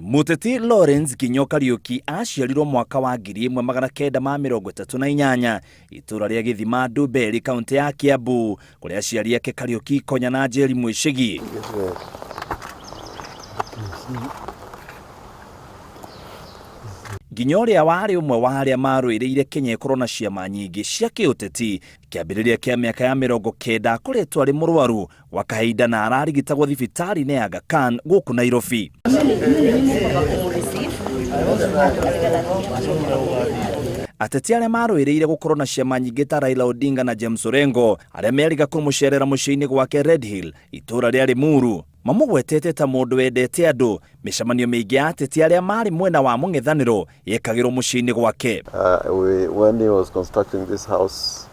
Mũteti Lawrence Nginyo Kariũki aciarirwo mwaka wa 1938 itũra rĩa Gĩthima Ndumberi, kaũntĩ ya Kiambu, kũrĩa aciari ake Kariũki Konya na Njeri Mwĩcĩgi. Nginya ũrĩa warĩ ũmwe wa arĩa marũĩrĩire Kenya ĩkorwo na ciama nyingĩ cia kĩũteti kĩambĩrĩria kĩa mĩaka ya 90 akoretwo arĩ mũrwaru gwa kahinda na ararigitagwo thibitarĩ-inĩ ya Aga Khan gũkũ Nairobi. Ateti arĩa marũĩrĩire gũkorwo na ciama nyingĩ ta Raila Odinga na James Orengo arĩa merĩga kũmũcerera mũciĩ-inĩ gwake Red Hill itũũra rĩa Limuru mamũgwetete ta mũndũ wendete andũ. Mĩcemanio mĩingĩ ya ateti arĩa marĩ mwena wa mũng'ethanĩro yekagĩrwo mũciĩ-inĩ gwake. When he was constructing this house,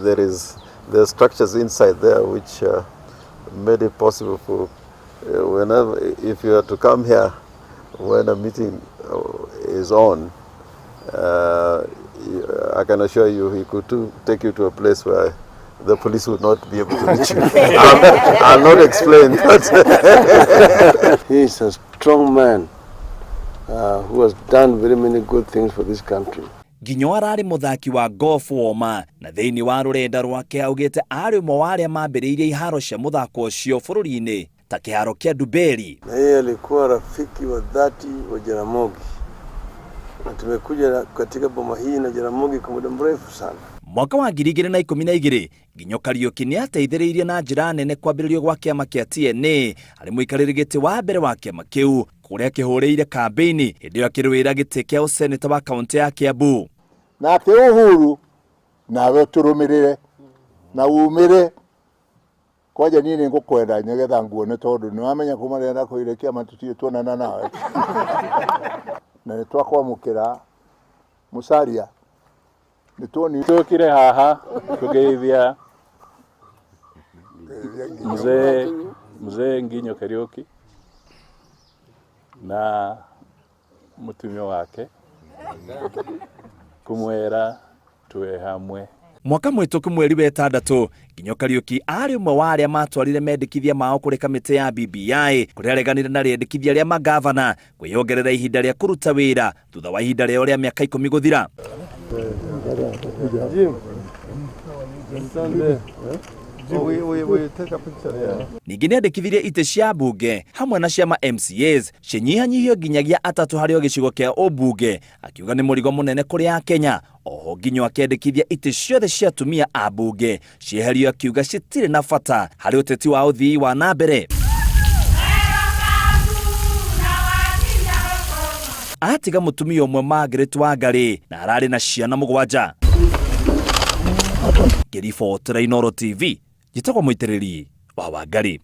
there is the structures inside there which made it possible for whenever, if you are to come here when a meeting is on, I can assure you he could take you to a place where the police would not be able to reach you. I'll not explain. But he is a strong man who has done very many good things for this country. Nginyo ararĩ mũthaki wa golf woma na thĩinĩ wa rũrenda rwake augĩte arĩ ũmwe wa arĩa mambĩrĩirie iharo cia mũthako ũcio bũrũri-inĩ ta kĩharo kĩa Ndumberi. Na yeye alikuwa rafiki wa dhati wa Jaramogi, na tumekuja katika boma hii na Jaramogi kwa muda mrefu sana. Mwaka wa 2012 Nginyo Kariũki nĩ ateithĩrĩirie na njĩra nene kwambĩrĩrio gwa kĩama kĩa TNA arĩ mũikarĩri gĩtĩ wa mbere wa kĩama kĩu kũrĩa akĩhũrĩire kambĩini hĩndĩ ĩyo akĩrũĩra gĩtĩ kĩa ũseneta wa kaũntĩ ya Kiambu. Nake Uhuru nawe ũtũrũmĩrĩre na umĩre kwanja niĩ nĩ ngũkwenda nĩgetha nguone tondũ nĩ wamenya kuma rĩrĩa ndakwĩrire kĩama tũtirĩ tuonana nawe na nĩ twakwamũkĩra Musalia nĩ tuoni Tukire haha kugeithia mzee Nginyo Kariuki na mutumia wake kumwera tuwe hamwe. Mwaka mũhĩtũku mweri wa ĩtandatũ Nginyo Kariũki arĩ ũmwe wa arĩa matwarire mendekithia mao kũrĩ kamĩtĩ ya BBI kũrĩa areganire na rĩendekithia rĩa magavana kwĩyongerera ihinda rĩa kũruta wĩra thutha wa ihinda rĩao rĩa mĩaka 10 gũthira. Ningĩ nĩandĩkithirie itĩ cia mbunge hamwe na ciama MCAs cinyihanyihio nginyagia atatũ harĩ o gĩcigo kĩa ũmbunge, akiuga nĩ mũrigo mũnene kũrĩ Akenya. Oho Nginyo akĩendekithia itĩ ciothe cia atumia a mbunge cieherio, akiuga citirĩ na bata harĩ ũteti wa ũthii wa na mbere. Atiga mũtumia ũmwe Margaret Wangari na ararĩ na ciana 7. Ngĩribotera Inooro TV, njĩtagwo Mũitĩrĩri wa Wangari.